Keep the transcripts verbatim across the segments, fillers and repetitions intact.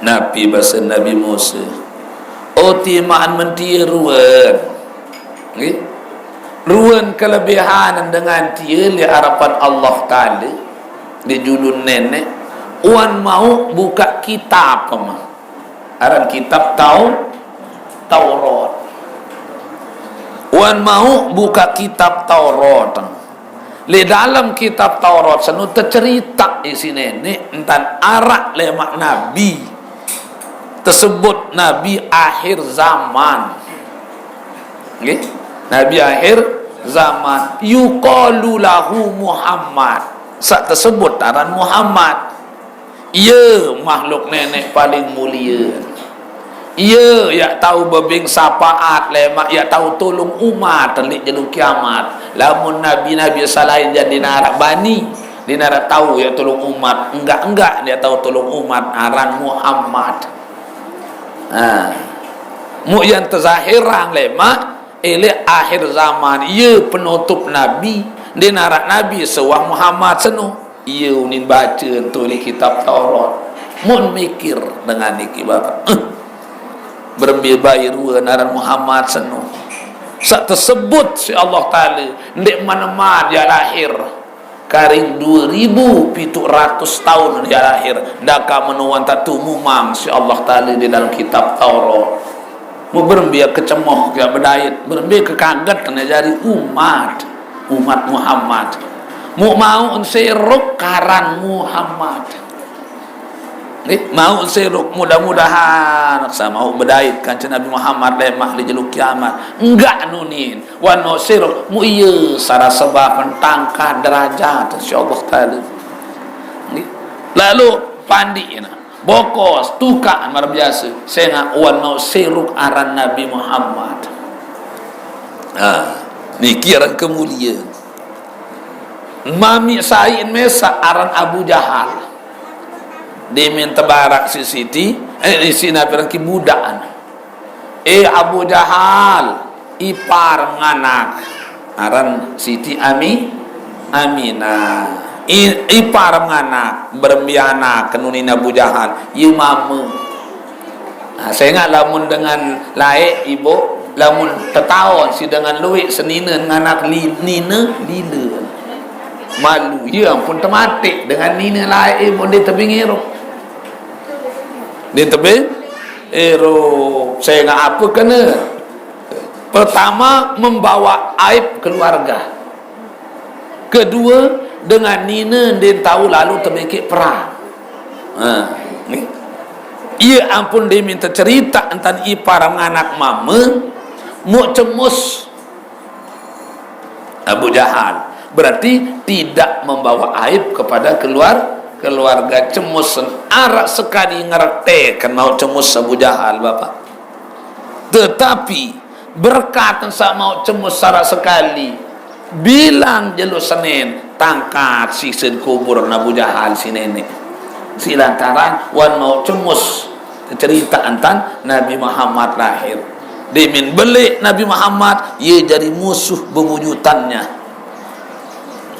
Nabi basa Nabi Musa, "Oh, ti ma'an mentia ruan." Nggih. Ruan kelebihan dengan tia li arapat Allah Ta'ala, di julun nenek, wan mau buka kitab mah. Aran kitab Tau-, Taurat. Wan mau buka kitab Taurat. Li dalam kitab Taurat senu tecerita isi nenek entan arak lemak nabi. Tersebut nabi akhir zaman. Nggih? Nabi akhir zaman. Yuqalu lahu Muhammad. Sak tersebut aran Muhammad. Ia makhluk nenek paling mulia. Ia yak tau bebing syafaat lemak yak tau tolong umat telik jelu kiamat. Lamun nabi-nabi salain jadi narak bani, di narak tau yak tolong umat, enggak-enggak dia tau tolong umat, aran Muhammad. Ha. Muk yang terzahirang lemak, elek akhir zaman, ia penutup nabi, di narak nabi sewah Muhammad seno. Ia unin baca tu di kitab Taurat. Mun mikir dengan niki bapa. Eh, berembe bai rua aran Muhammad seno. Sak tersebut si Allah Ta'ala, ndik mana-mana dia lahir. Karing dua ribu pitu ratus tahun dia lahir. Daka menuan tak tu mumang si Allah Ta'ala di dalam kitab Taurat. Mu berembe kecemoh ke bedait, berembe kekaget kena jari umat, umat Muhammad. Mu mau ensiruk karan Muhammad. Nggih, mau ensiruk, mudah-mudahan sama bedait kanca Nabi Muhammad lemak di jelu kiamat. Enggak nunin, wan mau siruk, mu iya sara sebab pentangkat derajat si Allah Ta'ala. Nggih. Lalu pandi ina. Bokos, tukak, mar biasa. Sengak wan mau siruk aran Nabi Muhammad. Ha, niki aran kemuliaan. Mami sain mesa aran Abu Jahal. Dimin tebarak si Siti, eh, si Nabi rangki budak anak. Eh, Abu Jahal, ipar nganak. Aran Siti Ami, Aminah. I-, ipar nganak, berembe anak, kenunin Abu Jahal. Ye mama. Nah, saya ingat lamun dengan laik ibu, lamun tetaon si dengan luik senina nganak li-, nina, lila. Malu. Ya ampun, tematik dengan nina laik ibu, dia tebing iruk. Di tebing, eh, ro, saya ingat apa kena? Pertama, membawa aib keluarga. Kedua, dengan nina din tahu lalu tebekik perang. Ha, ni. Ia ampun diminta cerita entan ipar anak mama, muk cemus Abu Jahal. Berarti tidak membawa aib kepada keluar-, keluarga cemus. Arak sekali ngerti kenal cemus Abu Jahal, Bapak. Tetapi berkat sa mau cemus sarak sekali, bilang jelu Senin, tangkat siksa kubur Abu Jahal si nenek. Si lantaran wan mau cemus cerita entan Nabi Muhammad lahir. Dimin belik Nabi Muhammad, ia jadi musuh bebuyutannya.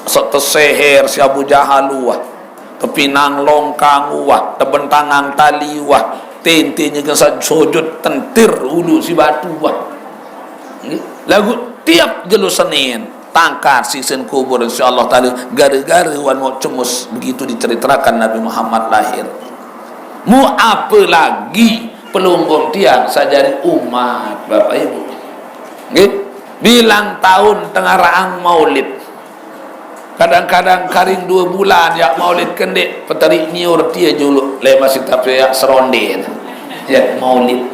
Sok terseher si Abu Jahal wah, tepinang longkang wah, tebentangan tali wah, tentinya ke sa-, sujud tentir ulu si batu wah. Lagu tiap jelu Senin, tangkat siksa kubur insya Allah Ta'ala, gara-gara wan mau cemus, begitu diceritakan Nabi Muhammad lahir. Mu apa lagi pelunggung tiang sajari umat, Bapak Ibu? Nggih? Bilang tahun tengah raang maulid. Kadang-kadang karing dua bulan yak maulid kendik, petari nyiur tia juluk, le masih tapi yak seronde. Yak maulid.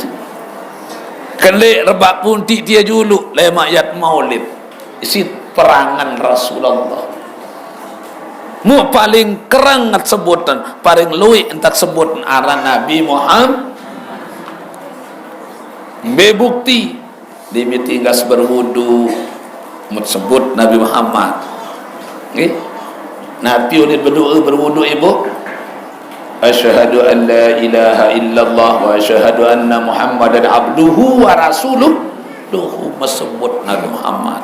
Kendik rebak puntik tia juluk, le mak yak maulid. Isi perangan Rasulullah. Mu paling kereng sebutan, paling luik entak sebut aran Nabi Muhammad. Be bukti, di meeting gas berwudu, mut sebut Nabi Muhammad. Nggih. Nabi ulid berdoa berwudu ibu. Asyhadu an la ilaha illallah wa asyhadu anna Muhammadan abduhu wa rasuluh. Duhu mesebut Nabi Muhammad.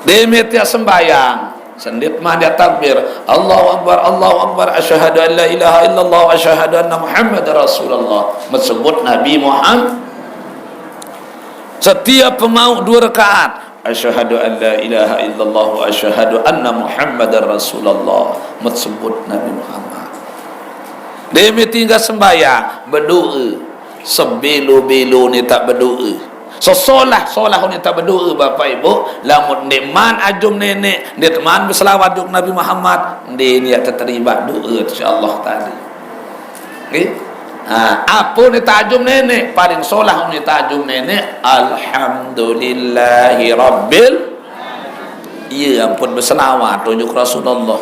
Demikian sembahyang. Sendit mah dia takbir. Allahu Akbar, Allahu Akbar, asyhadu an la ilaha illallah, asyhadu anna Muhammadar Rasulullah. Mesebut Nabi Muhammad. Setiap pemauk dua rakaat, asyhadu an la ilaha illallah, asyhadu anna Muhammadar Rasulullah. Mesebut Nabi Muhammad. Dia tinggal sembahyang, berdoa. Sebelo-belo ni tak berdoa. Sesolah-solah ni tak berdoa, Bapak Ibu. Lamun ndeqman ajum nenek, ndeqman berselawat juk Nabi Muhammad, ndeq ni ya terlibat doa, insya Allah tadi. Nggih. Ha, apa ni tajum nenek? Paling solah ni tajum nenek, alhamdulillahi rabbil. Iya, ampun berselawat tunjuk Rasulullah.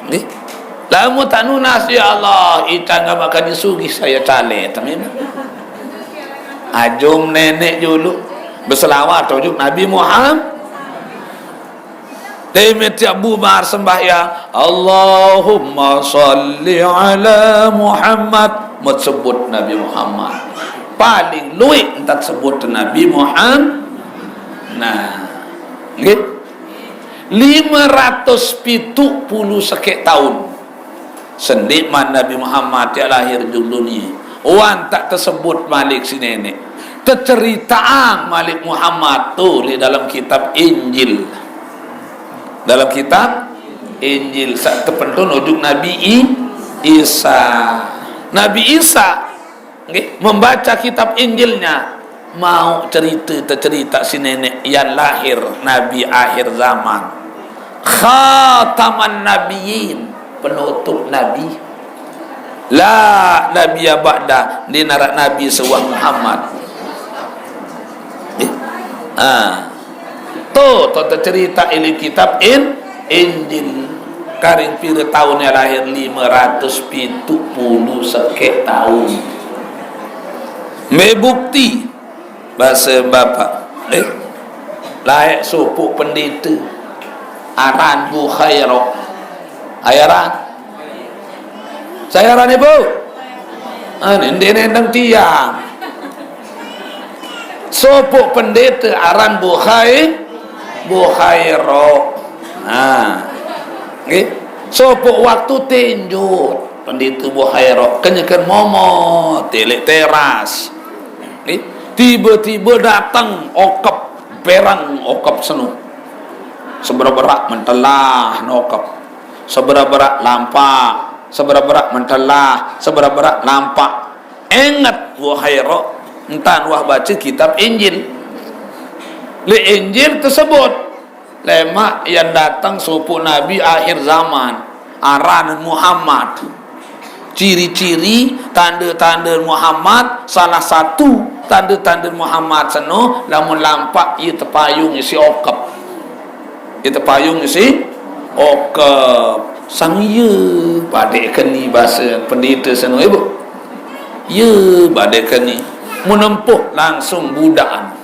Nggih. Lamun tak nunas, ya Allah, ikan nggak makan sugih saya cale, temen. Ajum nenek dulu. Berselawat tunjuk Nabi Muhammad. Demi tiap bubar sembahyang, Allahumma salli ala Muhammad, mut sebut Nabi Muhammad. Paling luik entat sebut Nabi Muhammad. Nah, nggih. Lima ratus pitu puluh sekek tahun. Sendiman Nabi Muhammad ya lahir juk dunia. Wan tak tersebut malik si nenek. Terceritaang malik Muhammad tu di dalam kitab Injil. Dalam kitab Injil, sa-, terpentun ujuk Nabi I-, Isa. Nabi Isa, nggih, membaca kitab Injilnya, mau cerita, tercerita si nenek yang lahir Nabi akhir zaman. Khataman Nabiyyin, penutup Nabi. La nabiyya ba'da, ndeq naraq nabi seuwah Muhammad. Eh? Ha. To, to tercerita ilim kitab In-, Injil. Karing pire taun ie lahir? Lime ratus pitu pulu sekeq taun. Mbe bukti? Base Bapak, eh, laeq sopoq pendete aran Bukhaira. Aran? Sai aran, Ibu? Ah, ndeq nendeng tiang. Sopoq pendete aran Bukhai-, Bukhaira. Nah, nggih. Sopoq waktu tenjot pendete Bukhaira, kenyeken momo, teleq teras. Nggih. Tibe-tibe dateng okep, pereng okep seno. Seberaq-beraq mentelah nokep. Seberaq-beraq lampaq, seberaq-beraq mentelah, seberaq-beraq lampaq. Enget Bukhaira, entan wah bace kitab Injil. Leq Injil tesebut, lemaq yan dateng sopoq nabi akhir zaman, aran Muhammad. Ciri-ciri, tande-tande Muhammad, salah satu tande-tande Muhammad seno, lamun lampaq ie tepayung isiq okep. Ie tepayung isiq okep. Sang ie padeq keni base pendete seno, Ibu. Ie padeq keni. Menempuh langsung budak.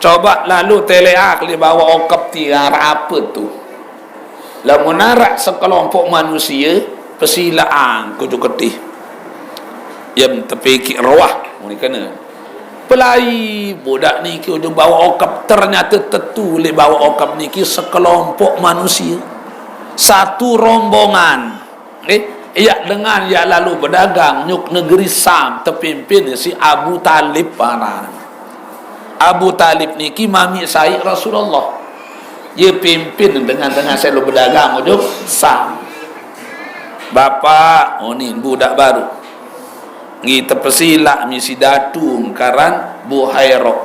Coba lalo teleq leq bawaq okep tie araq ape tu. Lamun araq sekelompok manusie pesilaqang kujuk ketih. Yem tepikiq roah, muni kene. Pelai budak niki ujung bawaq okep, ternyate tetu leq bawaq okep niki sekelompok manusie. Satu rombongan. Nggih, iaq dengan iaq lalo bedagang nyuk negeri Sam, tepimpin siq Abu Talib aran. Abu Talib niki mamiq saiq Rasulullah. Ie pimpin dengan-dengan saq lalo bedagang ujung Sam. Bapak, oh, ni budak baru. Nggih, tepesilaq misi datu karan Buhaira.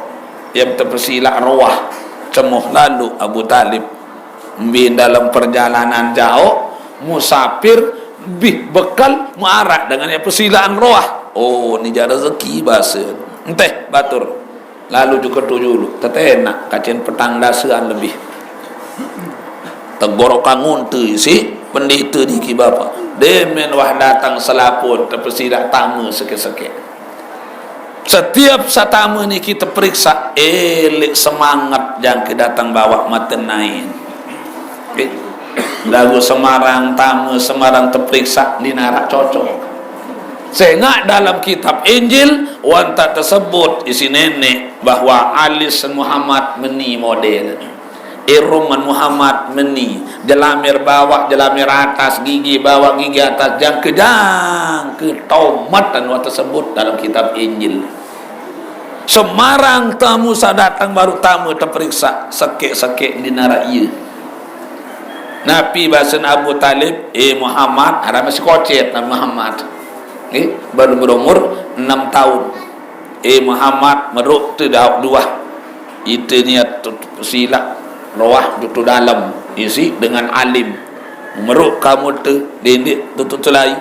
Ie tepesilaq roah, cemoh lalo Abu Talib. Mbe dalem perjalanan jaoq, musapir, bih bekel, muaraq dengan ie pesilaqan roah. Oh, ni jaq rezeki base. Enteh, batur. Lalo juk ketu juluq, tetenaq kacen petang dasean lebih. Tegorokan ngunte siq pendete niki, Bapak. Demen wah dateng selapuq tepesilaq tame sekeq-sekeq. Setiap saq tame niki teperiksa, eleq semanget jangke dateng bawaq mate naen. Eh, laguq semarang tame, semarang teperiksa, ndeq naraq cocok. Sengaq dalem kitab Injil, wah entan tesebut isiq neneq bahwa alis Muhammad meni model. Iruman Muhammad meni, jelamer bawah, jelamer atas, gigi bawah, gigi atas, jangke-jangke, tomat dan wah tersebut dalam kitab Injil. Semarang tamu sadatang baru tama teperiksa, sekek-sekek di narak iya. Napi basen Abu Talib, "Eh Muhammad," ada masih kocet Nabi Muhammad. Nggih, baru berumur enam tahun. "Eh Muhammad, meruk tu dauk duah. Ite niat tu, tu silak roah tu, tu dalam isi dengan alim. Meruk kamu tu, dendik tu, tu, tu lai."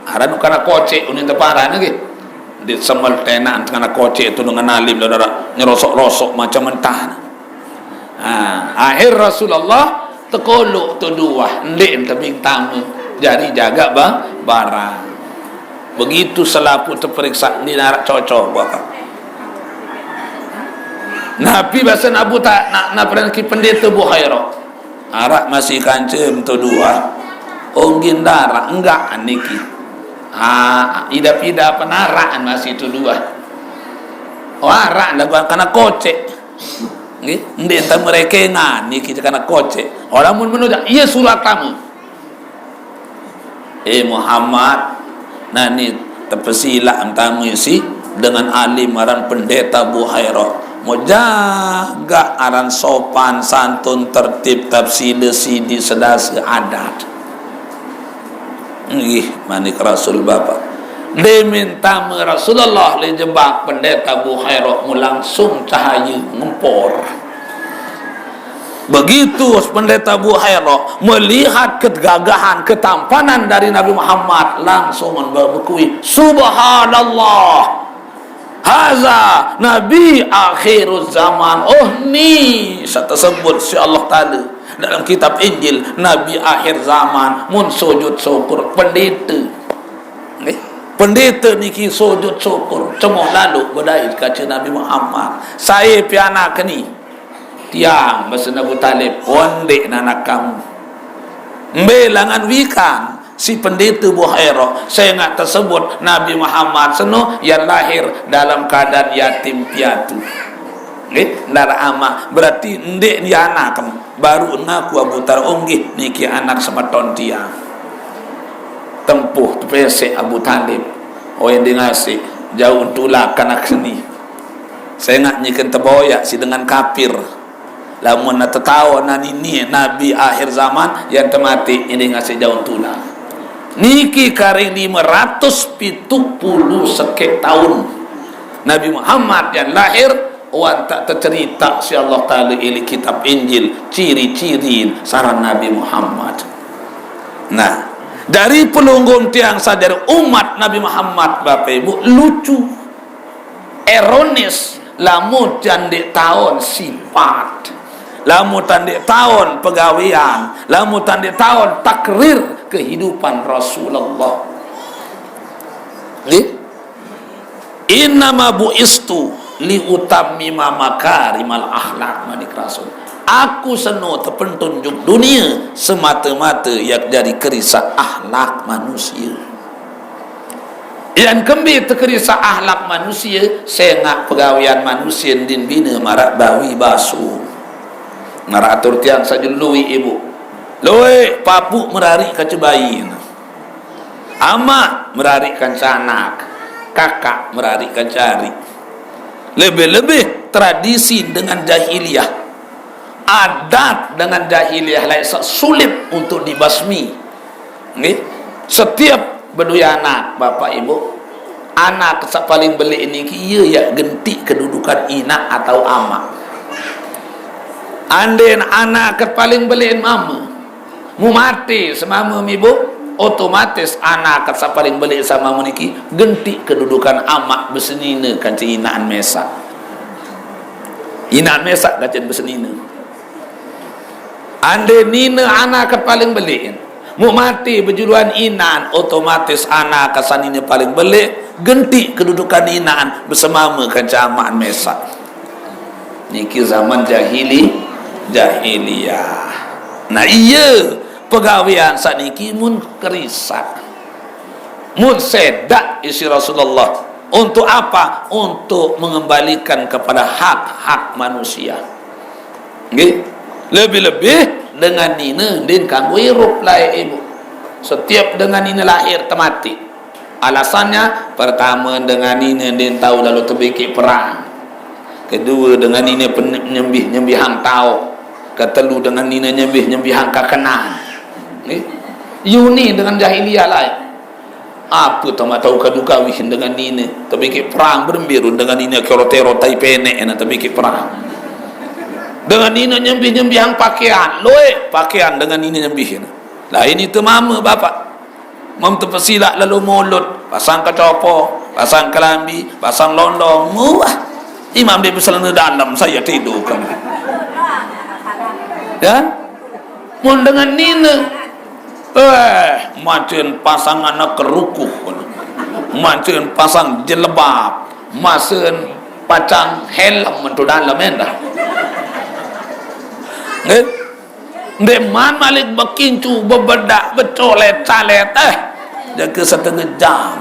Aran kana kocek unin teparan lagi. Di semel tenak kana kocek tu dengan alim, saudara. Nyerosok-rosok macam mentah. Ha, akhir Rasulullah tekolok tu duah, ndik tebing tama, jari jaga ba-, barang. Begitu selapu teperiksa, ni narak cocok buat apa. Nabi basen Abu Ta-, nak, nak pernah ki pendeta Buhairah. Arak masih kancem tu duah. Onggin darak, enggak niki. Ah, ida-pida penarak masih tu duah. Oh, arak lagu kana kocek. Nggih, ndik entah mereka ngan niki kana kocek. Orang mun menujak, iya surat tamu. "Eh Muhammad, nani tepesilak entama isi dengan alim aran pendeta Buhairah. Mau jaga aran sopan, santun, tertib, tap sila, sidi, sedasa, adat." Nggih, manik Rasul bapa. Demin tama Rasulullah le jebak pendeta Buhairah mu langsung cahaya ngempor. Begitu pendeta Buhairah melihat kegagahan, ketampanan dari Nabi Muhammad, langsung membekui, "Subhanallah. Haza Nabi akhiruz zaman." Oh, ni sa tersebut si Allah Taala dalam kitab Injil, Nabi akhir zaman mun sujud syukur pendeta. Nggih. Pendeta niki sujud syukur, cemoh lalu bedait kaca Nabi Muhammad. "Saya pianak ni." "Tiang," basa Abu Talib, "onde nanak kamu." Mbe langan wikan si pendeta Buhairah, sengak tersebut Nabi Muhammad seno yang lahir dalam keadaan yatim piatu. Nggih, ndak ama, berarti ndik ni anak kamu. Baru ngaku Abu Talib, "Onggih, niki anak semeton tiang." Tempuh tepesek Abu Talib. Oh, yang dengasik, jauh tulak anak seni. Sengak nyiken teboyak si dengan kapir. Lamun na tetawa na nini Nabi akhir zaman yang temati ini ngasih jauh tulak. Niki karing lima ratus pitu puluh sekek tahun Nabi Muhammad yang lahir, wan tak tercerita si Allah Taala ili kitab Injil ciri-ciri saran Nabi Muhammad. Nah, dari pelunggung tiang sadar umat Nabi Muhammad, Bapak Ibu, lucu. Ironis, lamun tandek taon sifat, lamun tandek taon pegawean, lamun tandek taon takrir kehidupan Rasulullah. Nggih? "Innama bu'istu liutammima makarimal akhlak," manik Rasul. "Aku seno tepentunjuk dunia semata-mata yak jadi kerisa akhlak manusia." Yang kembe tekerisa akhlak manusia, sengak pegawean manusia din bina marak bawi basu. Marak atur tiang sajului ibu. Loi, papu merari kaca bayi. Amak merari kanca anak. Kakak merari kanca ari. Lebih-lebih tradisi dengan jahiliyah. Adat dengan jahiliyah lain sa sulit untuk dibasmi. Nggih. Setiap bedui anak, Bapak Ibu, anak sa paling belik niki iya yak genti kedudukan inak atau amak. Andin anak ket paling belik mama. Mu mati semama mibu, otomatis anak ket sa paling belik sama meniki genti kedudukan amak besenina kanca inaan mesak. Inaan mesak kanca besenina. Ande nina anak ket paling belik. Mu mati bejuluan inan, otomatis anak ket sanina paling belik, genti kedudukan inan besemama kanca amak mesak. Niki zaman jahili, jahiliyah. Nah, iya pegawean saniki mun kerisak. Mun sedak isi Rasulullah. Untuk apa? Untuk mengembalikan kepada hak-hak manusia. Nggih. Lebih-lebih dengan nine ndin kanggo irup lae ibu. Setiap dengan nine lahir temati. Alasannya, pertama, dengan nine ndin tau lalu tebikik perang. Kedua, dengan nine pen-, nyembih-nyembihang tau. Ketelu, dengan nine nyembih-nyembihang kakenan. Nggih. Yuni dengan jahiliyah lae. Apa tama tau kadu kawih dengan nine? Tebikik perang berembirun dengan nine, kero tero tai penek na tebikik perang. Dengan nine nyembih-nyembihang pakaian, loe pakaian dengan nine nyembih na. Lain itu mama bapak. Mam tepesilak lalu mulut, pasang kecopo, pasang kelambi, pasang londong, muah. Imam dia beselana dalam, saya tidur kan. Ya? Mun dengan nine, eh, mancen pasang anak kerukuh, mancen pasang jelebab, masen pacang helm mentu dalam endah. Nggih? Ndeman malik bekincu, bebedak, becolet-calet, eh, jaga setengah jam.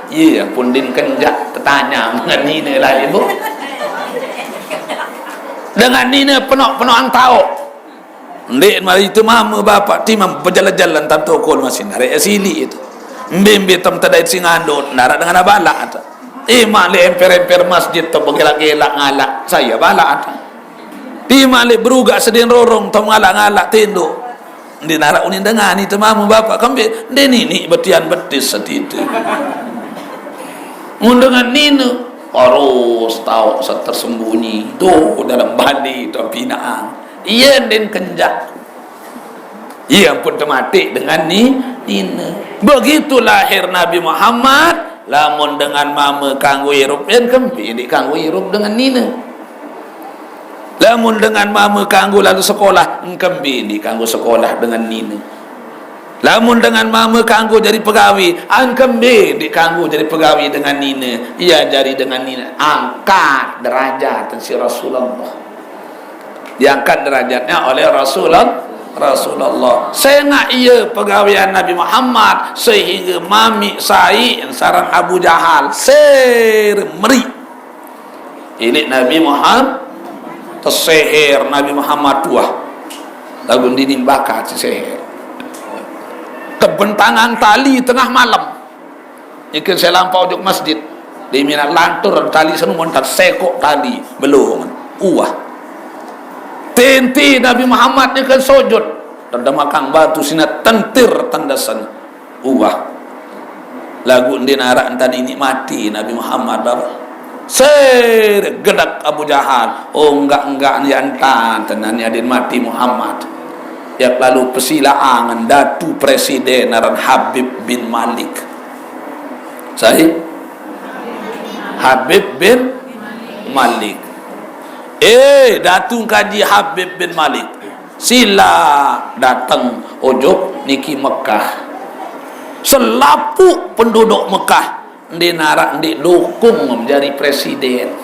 Iya, pun din kenjak tetanya dengan nine lah ibu. Dengan nine penok-penok ang tau. Ndik mari itu mama bapak timam berjalan-jalan tantu kol masin hari asili itu. Mbe-mbe tam tadait sing andot, narak dengan abala ata. Eh, malik emper-emper masjid tu bergelak-gelak ngalak. Saya bala ata. Ti malik berugak sedin rorong tam ngalak-ngalak tinduk. Ndi narak unin dengan itu mama bapak kembe. Ndi nini betian betis setitu. Mun dengan nine, harus tau setersembunyi. Tu dalam bandi tu pinaan. Iya ndin kenjak. Iya pun temati dengan ni, nine. Begitu lahir Nabi Muhammad, lamun dengan mama kanggo irup, yen kempi ndik kanggo irup dengan nine. Lamun dengan mama kanggo lalu sekolah, engkembe ndik kanggo sekolah dengan nine. Lamun dengan mama kanggo jadi pegawi, engkembe ndik kanggo jadi pegawi dengan nine. Iya jadi dengan nine. Angkat derajat si Rasulullah. Diangkat derajatnya oleh Rasulullah. Rasulullah. Sengak iya pegawian Nabi Muhammad sehingga mami sai saran Abu Jahal ser meri. Ini Nabi Muhammad terseher Nabi Muhammad tuah. Lagu dini bakat si seher. Kebentangan tali tengah malam. Ikan saya lampau juk masjid. Di mina lantur tali senu montar sekok tali belum. Uah. Tenti Nabi Muhammad ni kan sujud. Terdemakang batu sina tentir tandasan. Uah. Lagu ndin arak entan ini mati Nabi Muhammad bapa. Ser gedak Abu Jahal. Oh enggak-enggak ni antan tenan ni adin mati Muhammad. Ya lalu pesilaangan datu presiden aran Habib bin Malik. Sahih? Habib bin Malik. Eh, datu kaji Habib bin Malik. Sila datang ojok niki Mekah. Selapuq penduduk Mekah ndeq naraq ndeq dukung menjadi presiden.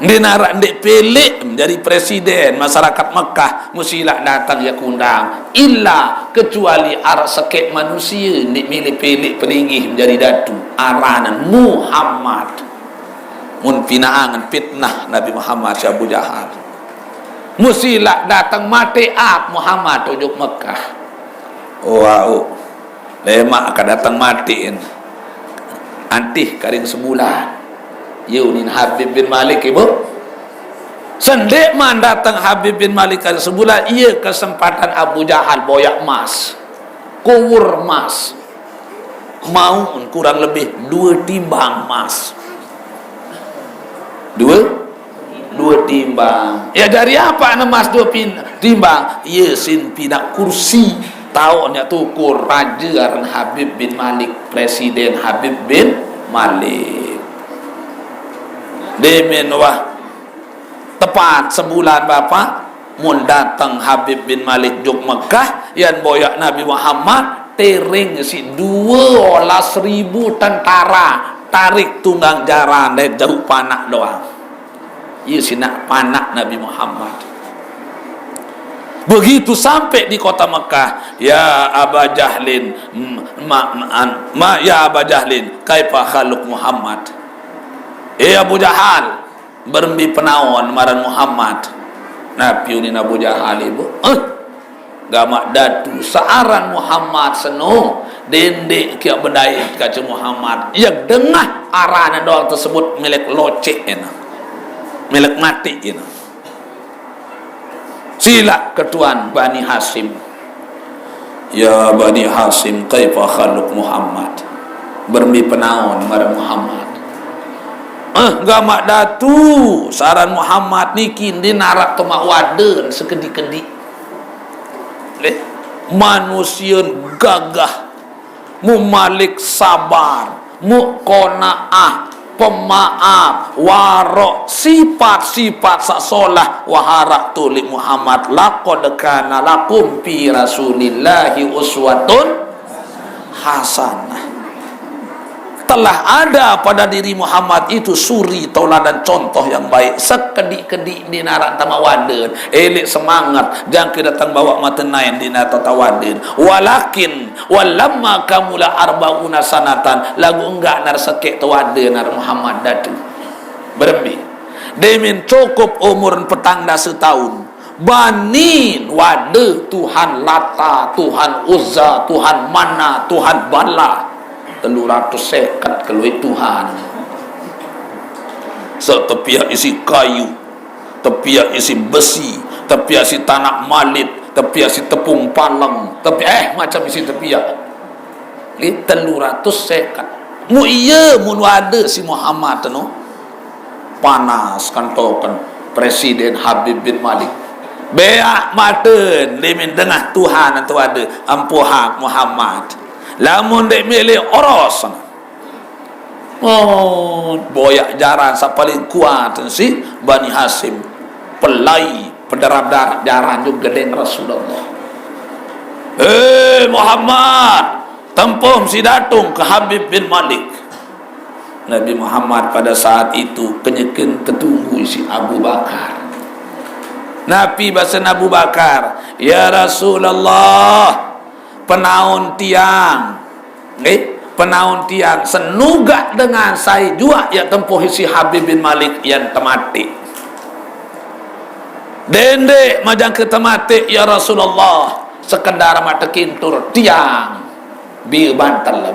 Ndeq naraq ndeq pilih menjadi presiden masyarakat Mekah, musilaq dateng ye kundang. Illa kecuali araq sekeq manusie ndeq milih pilih pelinggih menjadi datu, aranan Muhammad. Mun pinaq angen fitnah Nabi Muhammad siq Abu Jahal. Musilaq dateng mateq ap Muhammad ojok Mekah. Oh, wau. Lemaq ka dateng mateq en. Antih karing sebulan. Ye unin Habib bin Malik, Ibu. Sendeqman dateng Habib bin Malik karing sebulan, iye kesempatan Abu Jahal boyaq emas. Kuwur emas. Mauqn kurang lebih due timbang emas. Due? Due timbang. Ya, jari apaq ne emas due pin-, timbang? Ye sin pinaq kursi. Taoq ne tukur raje aran Habib bin Malik, presiden Habib bin Malik. Demen wah. Tepat sebulan, Bapak, mun dateng Habib bin Malik juk Mekah, yan boyaq Nabi Muhammad, tering siq due olas ribu tentara, tarik tunggang jaran dait jauq panaq doang. Ye sinaq panaq Nabi Muhammad. Begitu sampai di kota Mekah, "Ya Aba Jahlin, m-, ma-, ma-, an-, ma-, ya Aba Jahlin, kaifa haluk Muhammad?" Eh Abu Jahal, berembe penaon maran Muhammad? Napi unin Abu Jahal ibu? Eh, gamaq datu, searan Muhammad seno, dendeq kiaq bedait kace Muhammad. Ye dengah aran doang tesebut, melek loceq eno. Melek mati eno. Silaq ketuan Bani Hasyim. Ya Bani Hasyim, kaifa khaluk Muhammad? Berembe penaon maraq Muhammad? Eh, gamaq datu, searan Muhammad niki ndeq naraq tomaq waden sekediq-kediq. Nggih. Manusie gagah, mumalik sabar, muqonaah, pemaaf, waroq, sipat-sipat saq solah, wah araq tuliq Muhammad, laqad kana lakum fi Rasulillahi uswatun hasanah. Telah ada pada diri Muhammad itu suri, tauladan, contoh yang baik. Sekediq-kediq ndeq naraq tamaq waden, eleq semanget, jangke dateng bawaq mate naen ndeq naraq tamaq waden. Walakin, walamma kamula arba'una sanatan, laguq enggak naraq sekeq tewade naraq Muhammad datu. Berembe? Demen cukup umur petang dase taun. Bani wade Tuhan Lata, Tuhan Uzza, Tuhan Mana, Tuhan Bala. Telu ratus seket kelueq Tuhan. Saq tepiaq isiq kayu, tepiaq isiq besi, tepiaq isiq tanaq malit, tepiaq isiq tepung paleng, tepiaq, eh, macem isiq tepiaq. Nggih, telu ratus seket. Mu iye mun wade si Muhammad no. Panas kentoken Presiden Habib bin Malik. Beaq maten, demen dengah Tuhan ento wade, empu hak Muhammad. Lamun ndeq mele oros. Oh, boyaq jaran saq paling kuat si Bani Hasyim. Pelai pederap daraq jaran jok gedeng Rasulullah. "Eh, Muhammad, tempuh si datung ke Habib bin Malik." Nabi Muhammad pada saat itu kenyeken tetunggu isiq Abu Bakar. Napi basen Abu Bakar? "Ya Rasulullah, penaun tiang, nggih, penaun tiang senugaq dengan sai juaq yaq tempuh isiq Habib bin Malik yan temate. Dendeq majangke temate, ya Rasulullah, sekedar maq tekintur tiang bie bantel.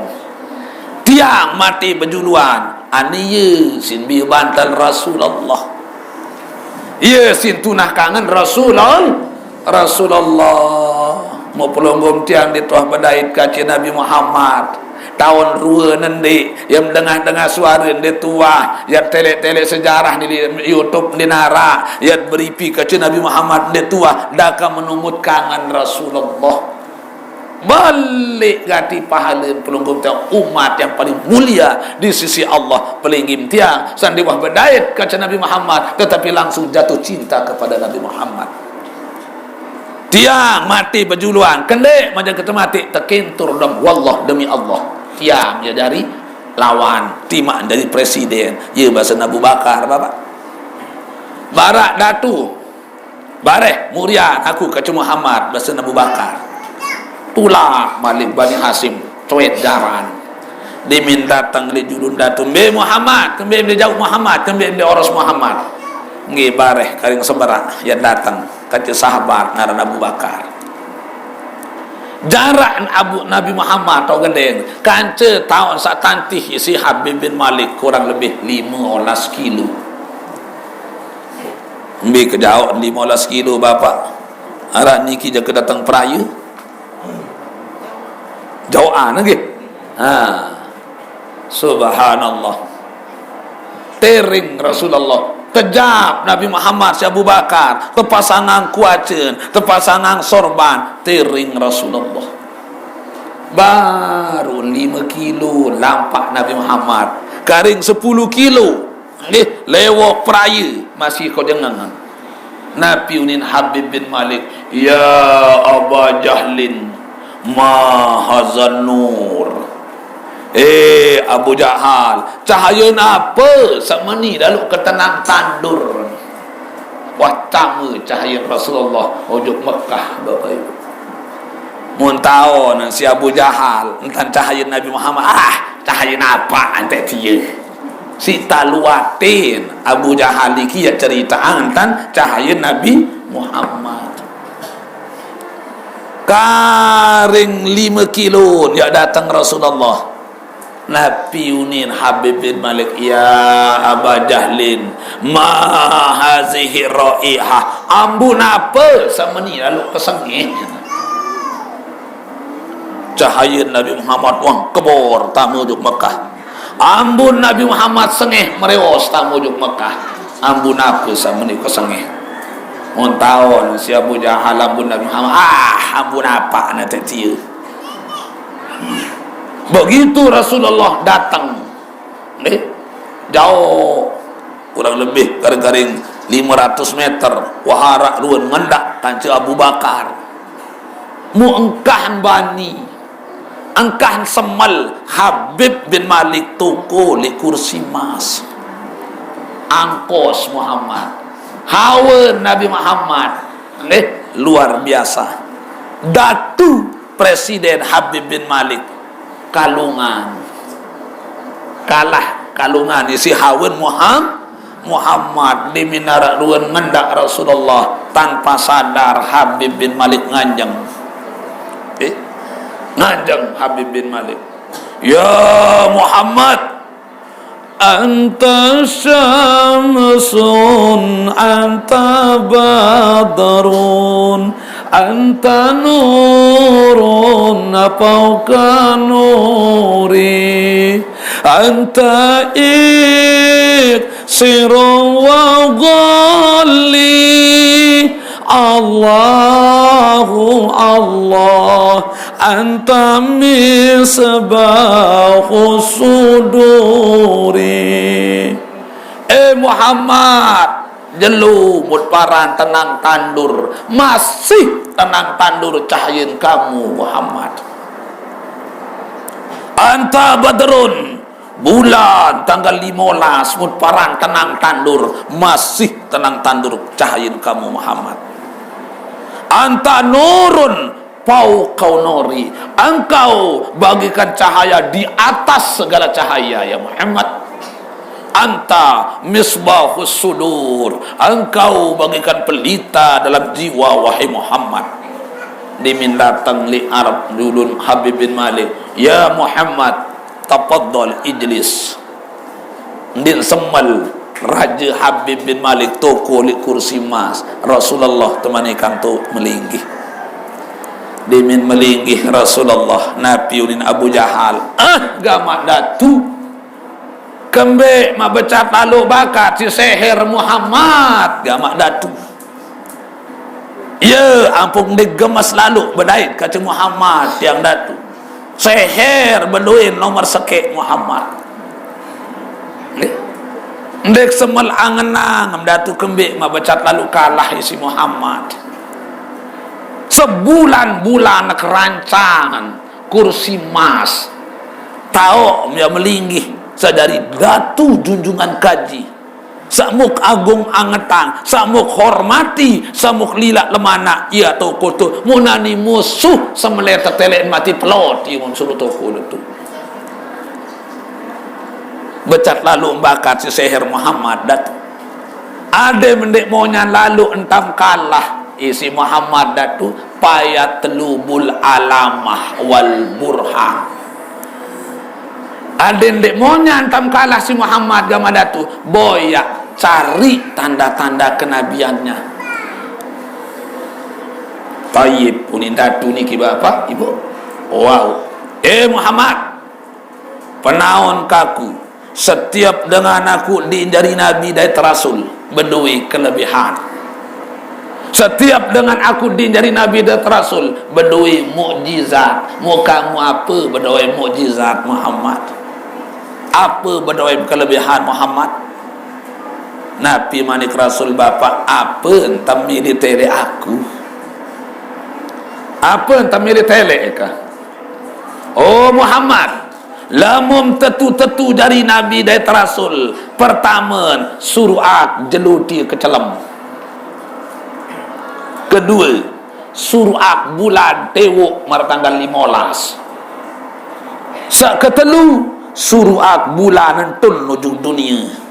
Tiang mate bejuluan, aniye sin bie bantel Rasulullah. Iye sin tunah kangen Rasulul-, Rasulullah. Mu pelungguh tiang ndeq tuah bedait kace Nabi Muhammad. Taun rue nendeq, yem dengah-dengah suare ndeq tuah, yem teleq-teleq sejarah ni YouTube ndeq naraq, yem beripi kace Nabi Muhammad ndeq tuah, daka menungut kangen Rasulullah." Balik gati pahale pelungguh tiang, umat yang paling mulia di sisi Allah, pelinggih tiang, saq ndeq wah bedait kace Nabi Muhammad, tetapi langsung jatuh cinta kepada Nabi Muhammad. Tiang mate bejuluan, kendeq majangke temate, tekintur dem, wallah, demi Allah. Tiang ye jari lawan, timaq jari presiden. Ye basen Abu Bakar, Bapak. Baraq datu, bareh murian aku kace Muhammad, basen Abu Bakar. Tulak malik Bani Hasyim, coet jaran. Demen dateng leq julun datu, "Mbe Muhammad, kembe mbe jauq Muhammad, kembe mbe oros Muhammad?" Nggih, bareh karing seberaq, ye dateng kace sahabat ngaran Abu Bakar. Jarak Abu, Nabi Muhammad tao gedeng, kance taun saq tantih isiq Habib bin Malik kurang lebih lime olas kilo. Mbe kejaoq lime olas kilo, Bapak? Araq niki jangke dateng Praye. Jaoqan nggih. Ha. Subhanallah. Tering Rasulullah. Kejap Nabi Muhammad siq Abu Bakar, tepasangang kuace, tepasangang sorban, tering Rasulullah. Baruq lime kilo lampaq Nabi Muhammad. Karing sepulu kilo. Nggih, lewoq Praye masih kojengengan. Napi unin Habib bin Malik, "Ya Aba Jahlin, ma hazan nur?" "Eh, Abu Jahal, cahaye nape saq meni laluq ketenang tandur?" Wah, tame cahaye Rasulullah ojok Mekah, Bapak Ibu. Mun taon si Abu Jahal, entan cahaye Nabi Muhammad, ah, cahaye nape ante tie. Siq taluatin Abu Jahal niki ye ceriteang entan cahaye Nabi Muhammad. Karing lime kilo, ya dateng Rasulullah. Napi unin Habib bin Malik, "Ya Aba Jahlin, ma hazihi raihah?" Ambun ape saq meni lalu kesengih? Cahaye Nabi Muhammad, wah, kebor tame juk Mekah. Ambun Nabi Muhammad sengih, merewos tame juk Mekah. Ambun ape saq meni kesengih? Mun taon si Abu Jahal ambun Nabi Muhammad, ah, ambun apaq ne tetie. Begitu Rasulullah dateng, nggih, jauh, kurang lebih karing-karing lime ratus meter, wah araq ruen ngendak kance Abu Bakar. Mu engkah bani, engkah semel Habib bin Malik toko leq kursi mas. Angkos Muhammad. Hawe Nabi Muhammad. Nggih, luar biasa. Datu Presiden Habib bin Malik kalungan. Kalah kalungan isiq hawen Muham-, Muhammad. Dimin araq ruen ngendak Rasulullah, tanpa sadar Habib bin Malik nganjeng. Eh? Nganjeng Habib bin Malik. "Ya Muhammad, anta syamsun, anta badrun, anta nurun fauqa nuri, anta iksirun wa ghalli. Allahu Allah, anta misbahus suduri." Eh Muhammad, jelo mut paran tenang tandur, masih tenang tandur cahayen kamu, Muhammad. Anta badrun, bulan tanggal lime belas mut paran tenang tandur, masih tenang tandur cahayen kamu, Muhammad. Anta nurun fauqa nuri, engkau bagaikan cahaya di atas segala cahaya, ya Muhammad. Anta misbahus sudur, engkau bagaikan pelita dalam jiwa, wahai Muhammad. Dimin dateng leq arep dulun Habib bin Malik, "Ya Muhammad, tafaddal ijlis." Ndin semel Raje Habib bin Malik toko leq kursi mas, Rasulullah temanikang to melinggih. Dimin melinggih Rasulullah, napi unin Abu Jahal, "Ah, gamaq datu. Kembeq maq becat laloq bakat si seher Muhammad, gamaq datu." Ye, ampun ndeq gemes laloq bedait kance Muhammad tiang datu. Seher bedoen nomor sekeq Muhammad. Nggih. Ndeq semel angen-angen datu kembeq maq becat laloq kalah isiq Muhammad. Sebulan-bulan kerancangan kursi mas. Taoq mia melinggih saq jari datu junjungan kaji. Saq muk agung angetang, saq muk hormati, saq muk lilaq lemanaq, ie toko to munani musuh semele teteleq mati pelot, ie mun suruh toko letu. Becat laloq mbakat si seher Muhammad datu. Ade mendeq monyan laloq entam kalah isiq Muhammad datu, payah telubul alamah wal burhan. Ade ndeq monyan tam kalah si Muhammad gamaq datu, boyaq cari tanda-tanda kenabiannya. Tayyib, unin datu niki Bapak, Ibu. Wau. Eh Muhammad, penaon kaku, setiap dengan aku din jari nabi dait rasul, bedoe kelebihan. Setiap dengan aku din jari nabi dait rasul, bedoe mukjizat. Mukamu ape bedoe mukjizat, Muhammad? Ape bedoe kelebihan, Muhammad? Napi manik Rasul, Bapak, ape ntem mele teleq aku? Ape ntem mele teleq eka? Oh Muhammad, lamun tetu-tetu jari nabi dait rasul, pertamen, suruq ak jelo tie kecelem. Kedue, suruq ak bulan tewoq maraq tanggal lime belas. Saq ketelu, suruq ak bulan entun nuju dunie.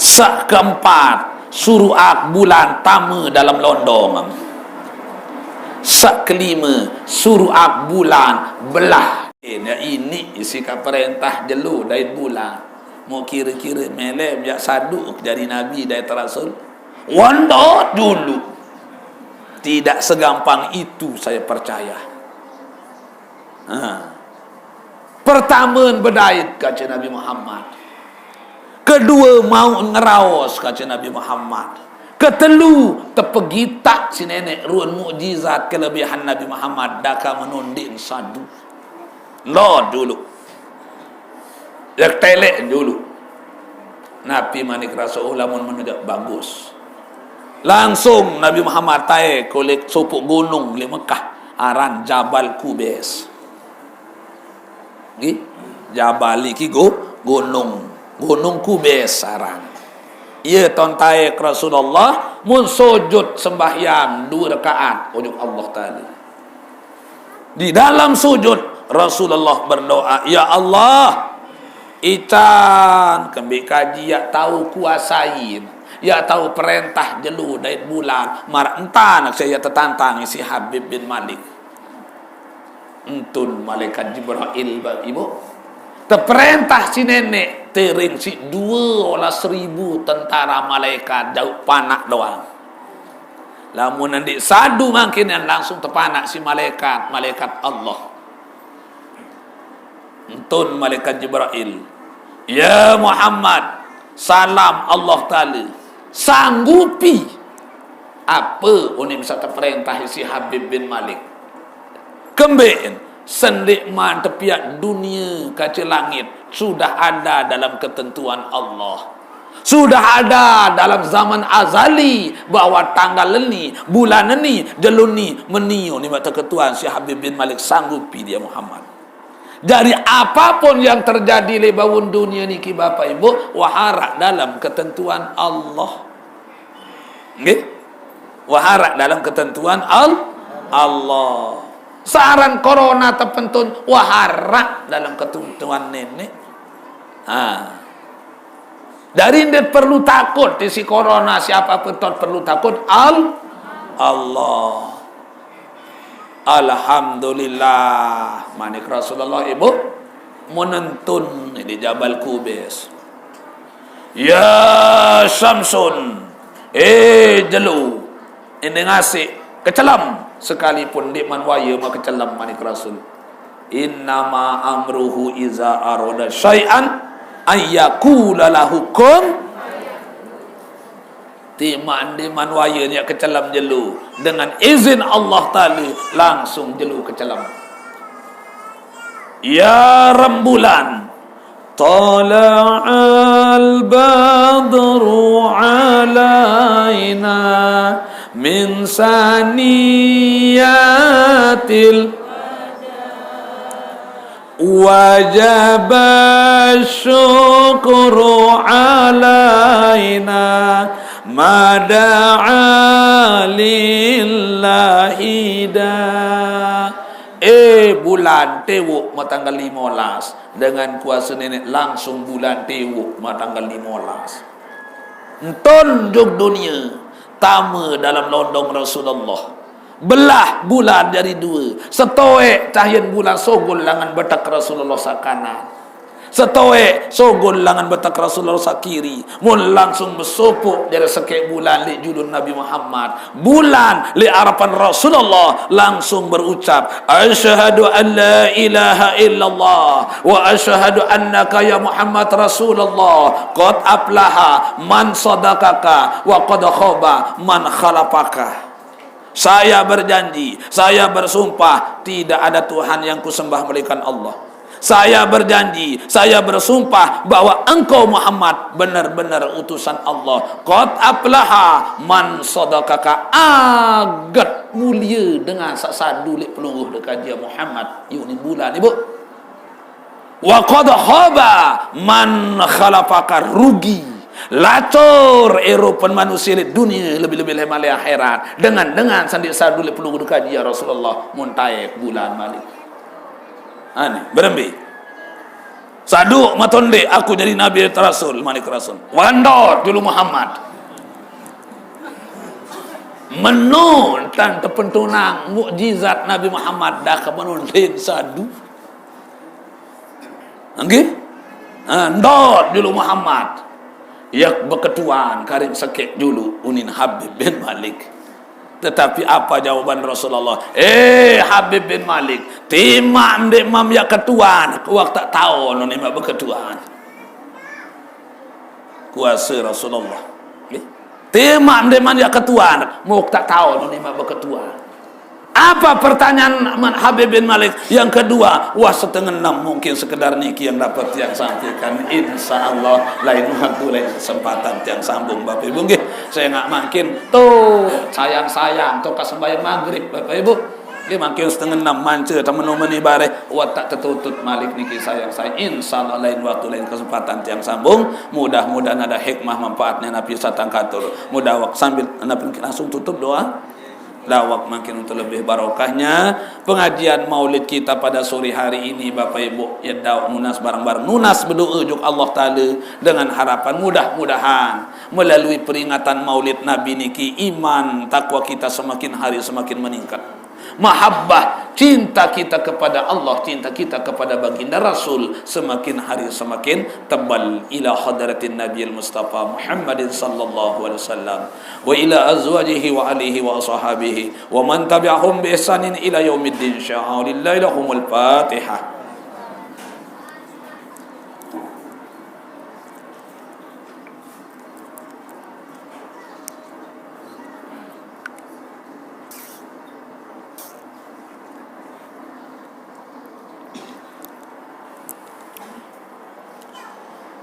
Saq keempat, Suruak bulan tama dalam londong. Sak kelima, suruak bulan belah. Eh, nya ini isi ka perintah jelo dait bulan. Mau kira-kira melem jak sadu jari nabi dait rasul. Wandot dulu. Tidak segampang itu saya percaya. Ha. Pertama bedait kaca Nabi Muhammad. Kedua mau ngeraos kaca Nabi Muhammad. Ketelu tepegitak si nenek ruan mukjizat kelebihan Nabi Muhammad daka menunding sadu. Lo dulu. Ya telek dulu. Nabi manik rasul lamun menunjuk bagus. Langsung Nabi Muhammad tae kulik sopok gunung li Mekah aran Jabal Kubes. Nggih. Jabal iki go gunung. Gunung Kubes aran. Iya tontai Rasulullah mun sujud sembahyang dua rakaat ujuk Allah Taala. Di dalam sujud Rasulullah berdoa, "Ya Allah, ican kembe kaji yak tahu kuasain, yak tahu perintah jelu dait bulan, mar entan saya tetantang isi Habib bin Malik." Entun malaikat Jibril, Bapak Ibu. Teperintah si nenek tering si dua belas ribu tentara malaikat jauh panak doang. Lamun nanti sadu mangkin yang langsung tepanak si malaikat, malaikat Allah. Entun malaikat Jibril, "Ya Muhammad, salam Allah Taala. Sanggupi apa unim sa teperintah isi Habib bin Malik?" Kemben, sendik man tepiak dunia kaca langit sudah ada dalam ketentuan Allah. Sudah ada dalam zaman azali bahwa tanggal ni, bulan ni, jelun ni, menio ni mata ketuan si Habib bin Malik sanggupi dia Muhammad. Jadi apapun yang terjadi lebaun dunia niki Bapak Ibu, waharak dalam ketentuan Allah. Nggih? Waharak dalam ketentuan Al-, Allah. Saran corona tepentun waharak dalam ketentuan nenek. Ha. Dari ndak perlu takut isi corona, siapa pun tak perlu takut Al-, Allah. Alhamdulillah, manik Rasulullah, Ibu, menentun di Jabal Kubes. "Ya Samsun, eh jelu, ini ngasih kecelem sekalipun di manwaya ma kecelem," manik Rasul. "Innama amruhu iza aroda syai'an ayyakula lahu kun." Ti mandi manwaya nya kecelem jelu. Dengan izin Allah Taala, langsung jelu kecelem. Ya rembulan, tala'al badru alaina min saniyatil wajaba syukru alaina mada'a lillahi da. Eh, bulan tewuk ma tanggal lima belas. Dengan kuasa nenek langsung bulan tewuk ma tanggal lima belas. Entun juk dunia tama dalam londong Rasulullah. Belah bulan jadi dua. Setoek cahayan bulan sogol langan betak Rasulullah sakanan. Setoek sogol langan betak Rasulullah sakiri. Mun langsung besopok jadi sekek bulan li julun Nabi Muhammad. Bulan li arapan Rasulullah langsung berucap, "Asyhadu an la ilaha illallah wa asyhadu annaka ya Muhammad Rasulullah. Qad aflaha man sadaqaka wa qad khaba man khalafaka." Saya berjanji, saya bersumpah, tidak ada Tuhan yang kusembah melainkan Allah. Saya berjanji, saya bersumpah bahwa engkau Muhammad benar-benar utusan Allah. Qad aflaha man sadaqaka, agat mulia dengan sasadu lek pelungguh dekaji Muhammad. Yuk ni bulan, Ibu. Wa qad khaba man khalafaka, rugi. Lacur erupan manusia lek dunia, lebih-lebih lek malai akhirat. Dengan, dengan sandik sadu lek pelungguh dekaji ya Rasulullah, muntaik bulan malik. Ani, berembe. Sadu matonde, aku jadi nabi atau rasul, manik rasul. Wandot dulu Muhammad. Meno tan tepentunang mukjizat Nabi Muhammad dah ke meno lain sadu. Nggih? Ha, ndot julu Muhammad. Yak beketuan karing sekek julu unin Habib bin Malik. Tetapi apa jawaban Rasulullah? "Eh, Habib bin Malik, timak ndeqman yak ketuan, wak tak tao no nimaq beketuan." Kuasa Rasulullah. Nggih. Timaq ndeqman yak ketuan, wak tak tao no nimaq beketuan. Apa pertanyaan Habib bin Malik? Yang kedua, wah, setengah enam mungkin sekedar niki yang dapat tiang sampaikan. Insya Allah, lain waktu, lain kesempatan tiang sambung, Bapak Ibu. Nggih, saya nggak mungkin tuh sayang-sayang tuh ke sembahyang maghrib, Bapak Ibu. Nggih, mungkin setengah enam manca temen meni bareh, wah, tak tertutup malik niki sayang-sayang. Insya Allah, lain waktu, lain kesempatan tiang sambung. Mudah-mudahan ada hikmah manfaatnya napi satang katur. Mudah wak sambil napi langsung tutup doa. Dawak makin untuk lebih barokahnya pengajian maulid kita pada sore hari ini, Bapak Ibu. Ya, dawak nunas bareng-bareng. Nunas berdoa juk Allah Ta'ala dengan harapan mudah-mudahan melalui peringatan maulid Nabi niki, iman, takwa kita semakin hari semakin meningkat. Mahabbah, cinta kita kepada Allah, cinta kita kepada baginda Rasul semakin hari semakin tebal. Ila hadratin Nabiil Mustafa Muhammadin sallallahu alaihi wasallam. Wa ila azwajihi wa alihi wa ashabihi wa man tabi'ahum bi ihsanin ila yaumiddin. Sya'alillahi lahumul Fatihah.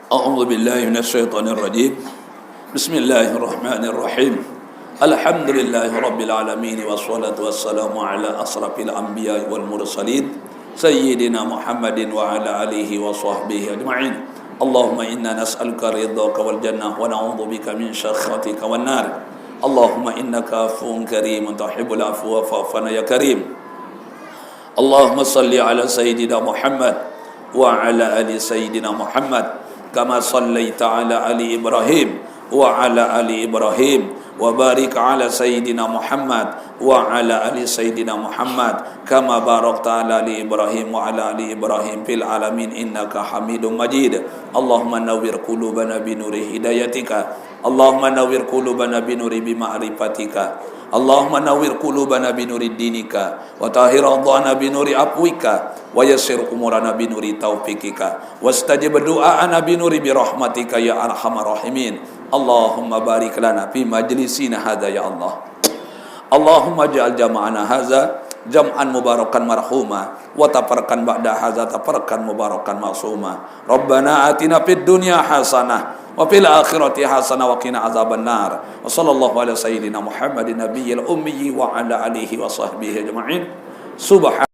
أعوذ بالله من الشيطان الرجيم. بسم الله الرحمن الرحيم. الحمد لله رب العالمين، والصلاة والسلام على أشرف الأنبياء والمرسلين، سيدنا محمد وعلى آله وصحبه أجمعين. اللهم إنا نسألك رضاك والجنة، ونعوذ بك من سخطك والنار. اللهم إنك عفو كريم تحب العفو فاعف عنا يا كريم. اللهم صل على سيدنا محمد وعلى آل سيدنا محمد كما صليت على آل إبراهيم وعلى آل إبراهيم وبارك على سيدنا محمد وعلى آل سيدنا محمد كما باركت على آل إبراهيم وعلى آل إبراهيم في العالمين إنك حميد مجيد. اللهم نور قلوبنا بنور هدايتك. اللهم نور قلوبنا بنور بمعرفتك. اللهم نور قلوبنا بنور دينك. وطهر أرضانا بنور عفوك، ويسر أمورنا بنور توفيقك، واستجب دعاءنا بنور برحمتك يا أرحم الراحمين. اللهم بارك لنا في مجلسنا هذا يا الله. اللهم اجعل جمعنا هذا جمعا مباركا مرحوما، وتفرقنا بعد هذا تفرقا مباركا معصوما. ربنا آتنا في الدنيا حسنة وفي الآخرة حسنة وقنا عذاب النار. وصلى الله على سيدنا محمد النبي الأمي وعلى آله وصحبه أجمعين. سبحان